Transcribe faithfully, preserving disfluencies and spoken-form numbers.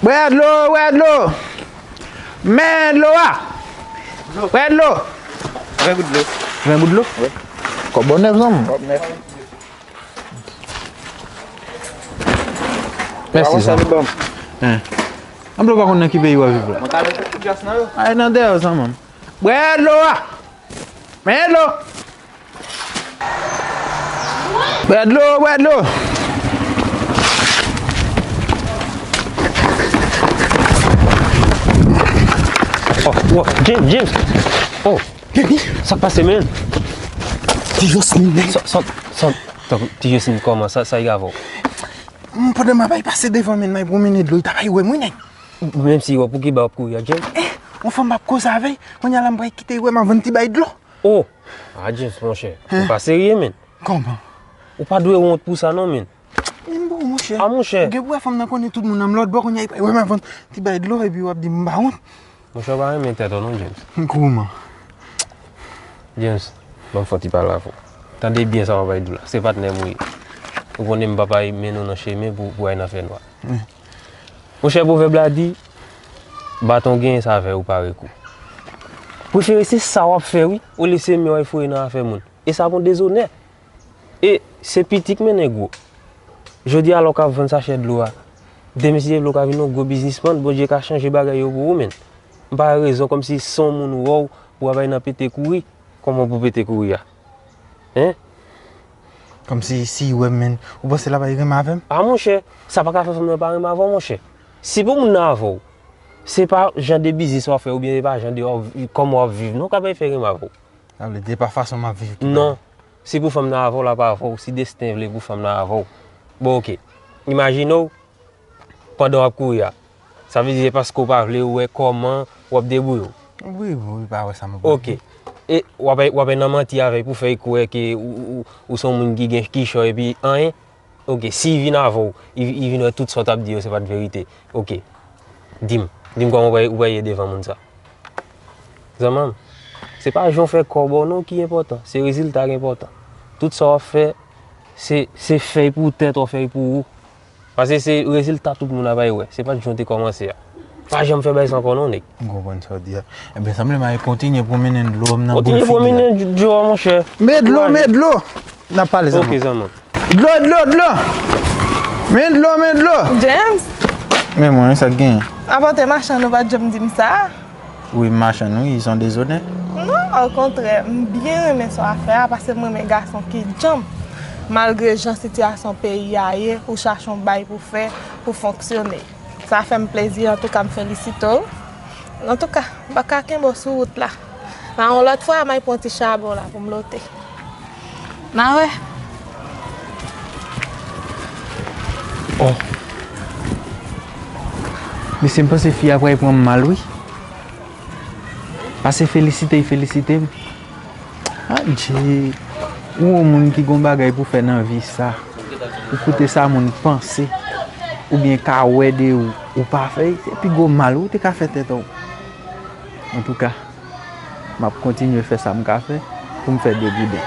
Bwè dlo, bwè dlo. Men dlo a. Bwè dlo. Ven gout dlo. Ven gout dlo? Wi. Kòb bò nèf, zanmi. Kòb nèf. Mèsi, zanmi. Hein. Ann, blo pa konn nan ki peyi w ap viv la. Mwen ka mete ti djòs nan yo. Ay, nan dèyè w, zanmi. Bwè dlo a. Men dlo. Bwè dlo, bwè dlo. Oh, oh, James, James. Oh, Kenny, sa k pase, men? Ti Yasmine, men. Sa, sa, sa, tankou, Ti Yasmine, kòman? Sa, sa y avè w? Hmm, pandan m ap pase devan, men, m ap pwomennen dlo, li ta bay wè m, wi, nèg. Menm si wè, pou ki ba w ap kouri a, James? Eh, yon fanm m ap koze avè l, kounye a la m pral kite l wè m ap vann ti bay dlo. Oh! Ah, James, monchè, ou pa serye, men. Kòman? Ou pa dwe wont pou sa, non, men. Men bon, monchè. Ah, monchè. Ou gen pou wè fanm nan konnen tout moun nan m lòt bò, kounye a, li pral wè m ap vann ti bay dlo, epi w ap di m pa wont. Monchè, ou pa renmen tèt ou, non, James. Kòman? James, ban m fè yon ti pale avè w. Tande byen sa m ap bay di w la. Se patnè m ou ye. Ou konnen m p ap mennen w nan chemen pou, pou w al nan fènwa. Wi. Monchè, pwovèb la di, baton genyen sa fè ou pare kou. Prefere se sa w ap fè, wi, olye se men w al foure nan afè moun. E sa bon dezonè. E se piti k mennen gwo. Jodi a, lè w ka vann sachè dlo a, demen si Dye vle w ka vin yon gwo biznismann, Bondye ka chanje bagay yo pou ou, men. M pa wè rezon kòmsi se yon moun wè w pou w ap al nan pete kouri, kòman w pou pete kouri a? Hein? Kòmsi si l wè m, men, ou panse l ap al renmen avè m? Ah, monchè, sa pa ka fè fanm nan pa renmen avè w, monchè. Si pou moun nan avè w, se pa jan de biznis w ap fè oubyen se pa jan de w ap vi-, kòman w ap viv non k ap fè l renmen avè w. Sa vle di se pa fason m ap viv ki... Non. Si pou fanm nan avè w, l ap avè w. Si desten vle pou fanm nan avè w. Bon, oke. Imajine w, pandan w ap kouri a. Sa vle di se paske w pa vle wè kòman w ap debouye w. Wi, wi, wi, pa wè sa m ap... Oke. E w ap, w ap nan manti avè l pou fè l kwè ke ou, ou, ou se yon moun ki gen kichòy epi anyen. Oke, si l vin avè w, li, li vin wè tout sa w t ap di yo se pa t verite. Oke. Di m, di m kòman w pral, w pral ye devan moun sa. Zanmi m, se pa jan w fè kòb ou non ki enpòtan, se rezilta ki enpòtan. Tout sa w ap fè, se, se fè l pou tèt ou, fè l pou ou. Paske se rezilta tout moun ap al wè, se pa t jan w te kòmanse a. Pa janm fè bagay sa ankò non, nèg. M konprann sa w di a. Ebyen, sanble m al kontinye pwomennen dlo m nan boul figi a. Kontinye pwomennen dlo a, monchè. Men dlo, men dlo. N ap pale, zanmi. Oke, zanmi. Dlo, dlo, dlo. Men dlo, men dlo. James. Men mwen, sa k genyen? Apòte machann ou pa t janm di m sa. Wi, m machann, wi, se yon dezonè. Non, okontrè, m byen renmen sa w ap fè a, paske m renmen gason ki djanm. Malgre jan sitiyasyon peyi a ye, ou chache yon bay pou fè, pou fonksyone. Sa fè m plezi, antouka, m felisite w. Antouka, m pa ka kenbe w sou wout la. Nan yon lòt fwa, m ay pran ti chabon la pou m lote. N a wè. Oh. Mesye, m panse fi a pral pran m mal, wi. Pase felisite, felisite m. Adje, ou yon moun ki gon bagay pou fè nan vi sa. Ou koute sa moun panse, oubyen ka wè de ou, ou pa fè, se pi gwo mal ou te ka fè tèt ou. Antouka, m ap kontinye fè sa m ka fè pou m fè de gouden.